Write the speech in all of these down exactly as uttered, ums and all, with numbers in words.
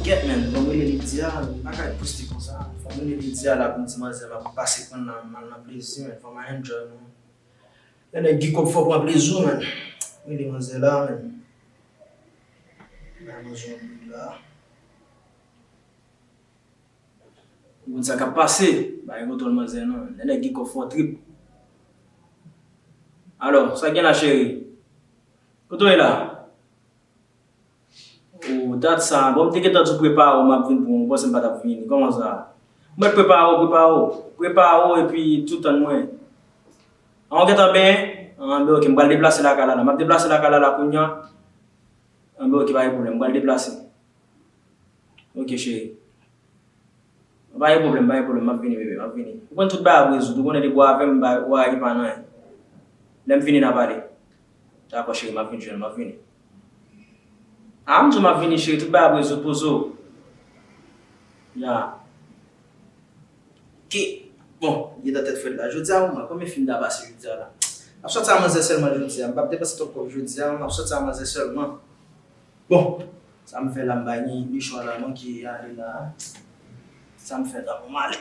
Yèt, men, fò m rele Lydia, m pa ka ret poste konsa. Fò m rele Lydia la pou m di manzè m ap pase pran nan, m al nan plezi, men, fò m al enjoy, men. Lè nèg gen kòb fò pran plezi w, men. Rele manzè la, men. Bay manzè yon boul la. Ou konn sa k ap pase, bay kontwòl manzè non. Lè nèg gen kòb fò trip. Alò, sa k gen la cheri? Kote w ye la? O, dat sa, bon, m te gentan di w prepare w, m ap vin pou ou, ou panse m pa t ap vini, kòman sa? Mwen prepare w, prepare w, prepare w epi tou tann mwen. An, ou gentan benyen? Anben, ok, m pral deplase lakay la la, m ap deplase lakay la la kounye a. Anben, ok, pa gen pwoblèm, m pral deplase. Ok, cheri. Pa gen pwoblèm, pa gen pwoblèm, m ap vini, bebe, m ap vini. Ou konn tout bagay ap rezoud, ou konnen depi w avè m, ba- ou a epa nan anyen. Lè m vini, n a pale. Dakò, cheri, m ap vin jwenn ou, m ap vini. A, m di w m ap vini, cheri, tout bagay ap rezoud, poze w. Ya. Ki, bon, li nan tèt frèt la. Jodi a, mwen, konbyen fi m ta pase jodi a la? M ap sòti a manzè sèlman jodi a, m p ap depanse twòp kòb jodi a, m ap sòti a manzè sèlman. Bon, sa m fè la, m pa gen, gen chwa la non ki ale la. Sa m fè la, bon, m ale.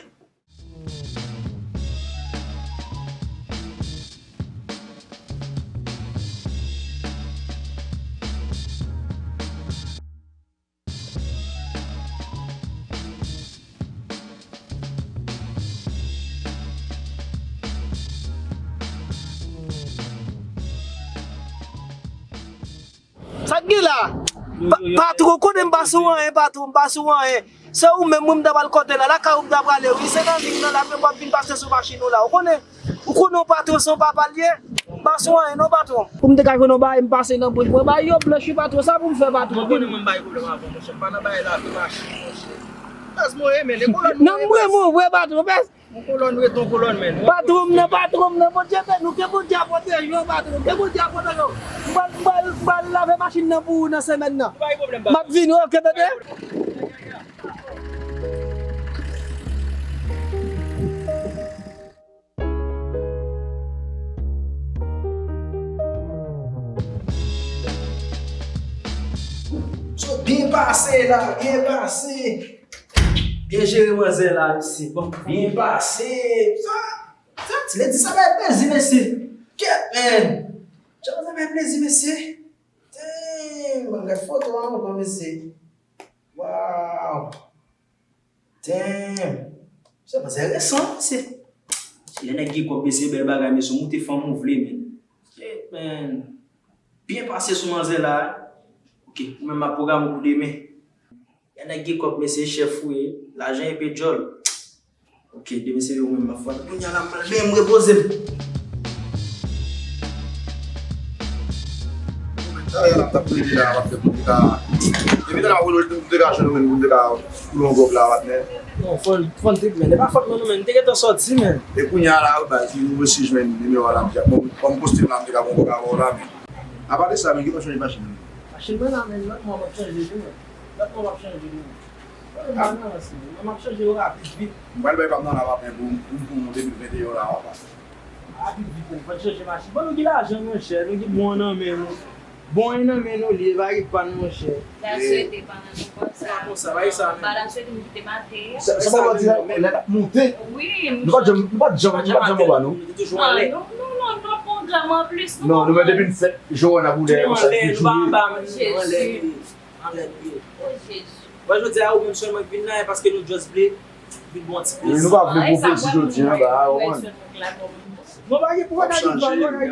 Sa k gen la? Pa- Patwon, konnen m pa sou anyen, patwon, m pa sou anyen. Se ou menm, wi, m ta pral kote la. Lakay ou m ta prale, wi. Se nan lig nan la, men w ap vin pase sou machin ou la. Ou konnen, ou konnen w patwon, se yon papa l ye. M pa sou anyen, non, patwon. Pou m te ka jwenn yon bagay, m pase nan pwen, pwen bagay yo blanch, wi, patwon. Sa pou m fè, patwon? Ou konnen mwen m bay pwoblèm avè w, monchè. M pa nan bagay la, se machin, monchè. Baz mwen, men, e kolòn mwen, baz. Non, m renmen w vre, patwon, baz. Yon kolòn ret yon kolòn, men. Patwon m nan, patwon m nan, Bondye beni w, ke Bondye a pwoteje w, patwon, ke Bondye a pwoteje w. M pral, m pral, m pral lave machin nan pou ou nan semèn nan. Pa gen pwoblèm, patwon. M ap vini, ok, bebe? So, byen pase la, byen pase. Byen jere manzè la, mesye. Bon, byen pase. Sa, sa, ti ledi sa bay plezi, mesye. Kèt, men. Jan manzè bay plezi, mesye. Damn, ban m gad foto an ankò, mesye. Waw. Damn. Se manzè resan, mesye. Lè nèg gen kòb, mesye, bèl bagay, mesye, moute fanm ou vle, men. Shit, man. Byen pase sou manzè la. Ok, ou menm m ap pwograme w pou demen. Lè nèg gen kòb, mesye, chèf ou ye. Lajan epe djòl. Ok, demen se ou menm m ap fè. Kounye a la, m pral benyen m repoze m. Sa yè la m t ap plede la, patnè, pou m te ka, depi talè m ap rele w, m te ka jwenn ou menm, pou m te ka koule yon gwòg la, patnè. Non, fò n, fò n trip, men. E pa fòt mwen, non, men. M te gentan sòti, men. E kounye a la, wi, baz, m resi jwenn nimewo a la, m di, bon, kòm poste m la, m te ka pran gwòg avè w la, men. Apa de sa, men, ki w ap chanje machin nan? Machin mwen la, men, lòt mwa m ap chanje li, men. Lòt mwa m ap chanje li, men. Mwen, m pa nan ansi, men, m ap chanje yo rapid, vit. M pral bay pa m nan la, pa pen pou, pou, pou de mil venteyen la, papa. Rapid, vit, men, fò n chanje machin. Bon, nou gen lajan, monchè, nou gen bon an nan men nou. Bon an nan men nou, li, e pa gen pàn, monchè. Ta swete pa nan nenpòt sa. Pa konsa, pa sa, men. Pa ta swete m kite maten. Sa, sa pa di la, lè l ap monte. Wi, nou pa janm, nou pa janm, nou pa janm anba, non. Nou te toujou anlè. Non, non, non, nou pa pran gram anplis, non. Non, nou menm depi n fèt, Joana boulè konsa, nou te joure. Anlè, nou pa anba, men nou anlè. Jezi. Anlè nou ye. O Jezi. Bon, jodi a, ou menm sèlman k vin la, e paske nou just vle vin bon ti plis. Wi, nou pa vle gwo plezi jodi a, ba, ou konprann. Mwen pa gen pou bagay ki pa, bagay ki pa gen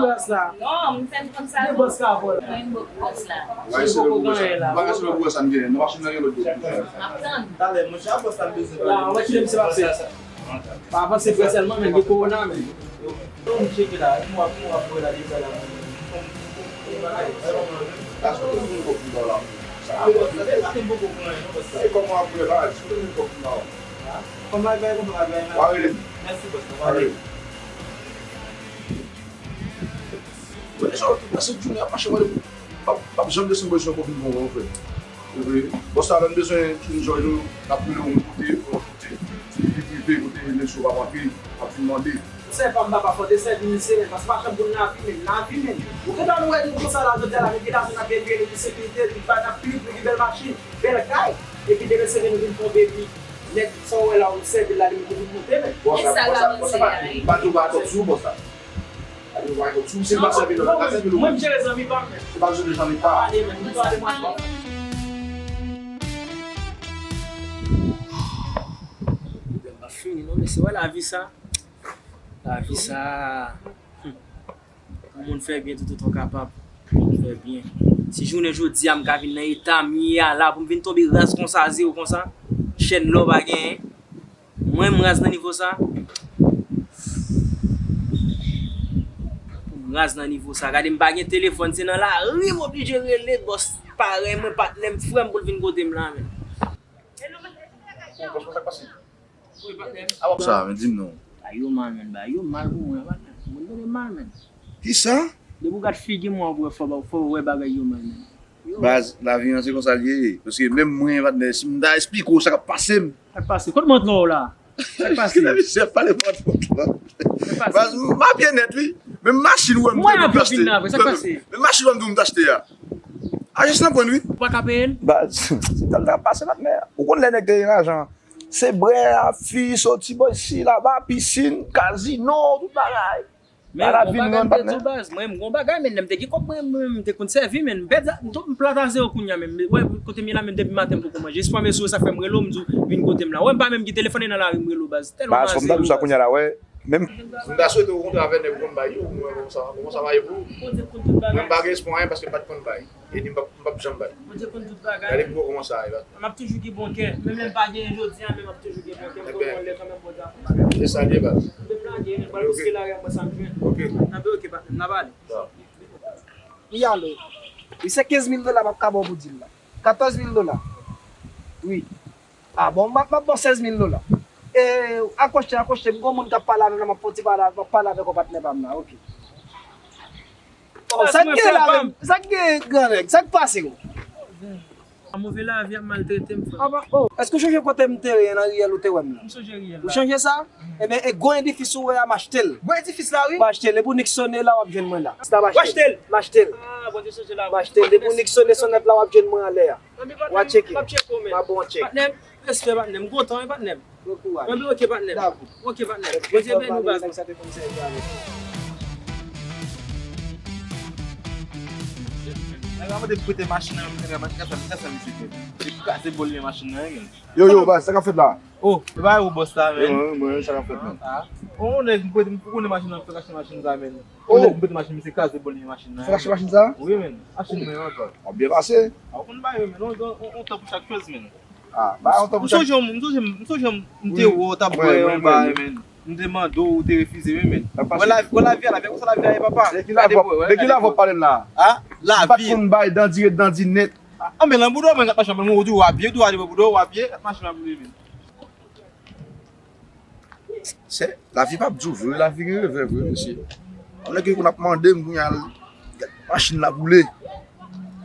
plas la. Non, m fè m konn sa. Gen bòs ka vòlè. Mwen bòs la. Ou pa ka sou lòt bòs la, m gen. Nan machin nan gen lòt bòs. M ap tann. Talè, monchè, a bòs la m bezwen. La, wè, kite m se pase. Pa avanse frè sèlman, men gen kowona, men. Bon, m tcheke la, m ap, m ap wè la deja la. Sa se yon gwo kòb m ba w la. Sa se kòb m ap wè la, se yon gwo kòb m ba w. Kòm la, bay konsa, bay, bay. Pa rele m. Mèsi, bòs, pa rele m. Mwen deja wè tout pase jounen ap mache, mwen p ap, p ap janm desann pozisyon pou vin bon, mwen, frè. Epi, bòs la, lè n bezwen enjoy nou, n ap rele w, nou kote, nou kote. Li prive, kote Nelson pa manke, ap vin mande. Sè pa m papa fò te sèvi misye, men, paske pa chanm pou n lavi, men, lavi, men. Ou gentan nou wè nou konsa la, jodi a la, men, gen lajan n ap gen, gen sekirite, tout bagay, n ap viv, nou gen bèl machin, bèl kay. Epi demen se ke nou vin tonbe, epi nèg sa w wè la, ou sèvi l la, li vin monte, men. Bòs la, bòs la, bòs la, pa di w pa kòb sou bòs la. Pa di w pa kòb sou, si l pa sèvi nou, pa sèvi nou. Mwen, m jere zanmi pa m, men. Se pa jere zanmi pa. Pale, men, nou pale, mwen. M ap fini, non, mesye, wè lavi sa. Lavi sa, hmm. Pou moun fè byen toutotan w kapab. Pou moun fè byen. Si jounen jodi a m ka vin nan eta m ye a la, pou m vin tonbe raz konsa, zewo konsa, chèn lò pa genyen. Mwen, m raz nan nivo sa. Pou m raz nan nivo sa. Gade, m pa gen telefòn, se nan lari m oblije rele bòs parèy mwen, patnè m, frè m pou l vin kote m la, men. Sa, men di m non. Ba yo mal, men, ba yo mal pou mwen, patnè. Moun yo mal, men. Kisa? Depi w gad figi mwen, w fò, fò w wè bagay yo mal, men. Yo. Baz, lavi an se konsa l ye. Paske menm mwen, patnè, si m ta esplike w sa k ap pase m. Sa k pase? Kot mwen antre w la? Sa k pase? Kile misye ap pale pou antre w la? Sa k pase? Baz, m abye nèt, wi. Menm machin ou wè m di w m t achte. Menm machin ou wè m di w m t achte a. Ajans lan pran, wi. Ou pa ka peye l? Baz, se tan l t ap pase, patnè. Ou konn lè nèg te gen lajan. Se bwè, fi, soti bò isi, laba, pisin, kazino, tout bagay. Men, gon bagay m te di w, baz. Mwen, m gon bagay, men, lè m te gen kòb, mwen, mwen, m te konn sèvi, men, m pèdi, m tou, m plat a zewo kounye a, men, wè, kote m ye la, men, depi maten, m poko manje. Espwa m esou, sa fè m rele w, m di w, vin kote m la. Wè, m pa menm gen telefòn, e nan lari, m rele w, baz. Tèlman m ta zewo, baz. M ta swete w kontre avèk nèg ou konn bay yo, mwen, kòman sa, kòman sa va ye pou ou? Mwen, m pa gen espwa anyen, paske m pa t konn bay. E ni m p ap, m p ap janm bay. Bondye konn tout bagay. Gade pou w kòman sa ye, baz. M ap toujou gen bon kè. Menm lè m pa genyen jodi a, men m ap toujou gen bon kè. M konn yon lè kanmenm Bondye ap fè bagay. Se sa l ye, baz. M te plage, m pral riske lari a, m wè sa m jwenn. Ok. N ap, ok, patnè m, n ap ale. Wi, alo. Wi, se kenz mil dola m ap ka ba w pou dil la. Katòz mil dola. Wi. A bon, m ap, m ap ba w sèz mil dola. E, akwoche, akwoche, m gon moun k ap pale avè m la, m ap fè yon ti pale, m ap pale avèk yon patnè pa m la, ok. Oh, sa k gen la menm? Sa k gen, gran nèg? Sa k pase, wi? A move lavi ap maltrete m, frè. Aba, oh, èske w chonje kote m te ye nan riyèl ou te wè m nan? M sonje riyèl la. Ou chonje sa? Ebyen, e gwo edifis ou wè a, m achte l. Gwo edifis la, wi. M achte l. Epi w nik sone la, w ap jwenn mwen la. W achte l? M achte l. Ah, Bondye sonje la. M achte l. Epi w nik sone sonnèt la, w ap jwenn mwen anlè a. W a tcheke. M ap tcheke w, men. M ap ba w yon tchèk. Patnè m, respè, patnè m. M kontan, wi, patnè m. Bon kouraj. Mwen byen, ok, patnè m. Dakò. Ok, patnè m. Bondye beni w, baz. Nèg sa te konn sèvi avè m. Nèg la mande m prete machin nan, men nèg la pa ka sa, sa misye fè. Li kraze bòl li machin nan, men. Yo, yo, baz, sa k ap fèt la? Oh, e pa ou bòs la, men. Yo, mwen, sa k ap fèt, men. Ah. Oh, nèg, m prete, m prete machin nan, fè rache machin sa, men. Oh, nèg, m prete machin, misye kraze bòl li machin nan. Fè rache machin sa? Wi, men. Machin mwen ankò. W ap byen pase. Ah, ou konn ba yo, men. On, on, on tan pou chak choz, men. Ah, ba, on tan pou chak. M sonje, m sonje, m sonje m te wè w t ap bwè yon bagay, men. M te mande w, ou te refize, wi, men. Wè lavi a, lavi a, konsa lavi a ye, papa. De ki lavi w ap pale m la? Ah, lavi. M pa t konn bay dandi ret dandi nèt. Ah, men nan bouda w, mwen, gad machin nan, ou di w abye, ou di w abye, gad machin nan pou li, men. Sè, lavi p ap di w vre, lavi gen revè vre, mesye. Yon nèg ki konn ap mande m kounye a, machin la boule.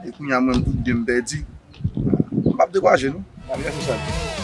E kounye a, mwen, m tout byen, m pèdi. M p ap dekouraje, non. Lavi a se sa.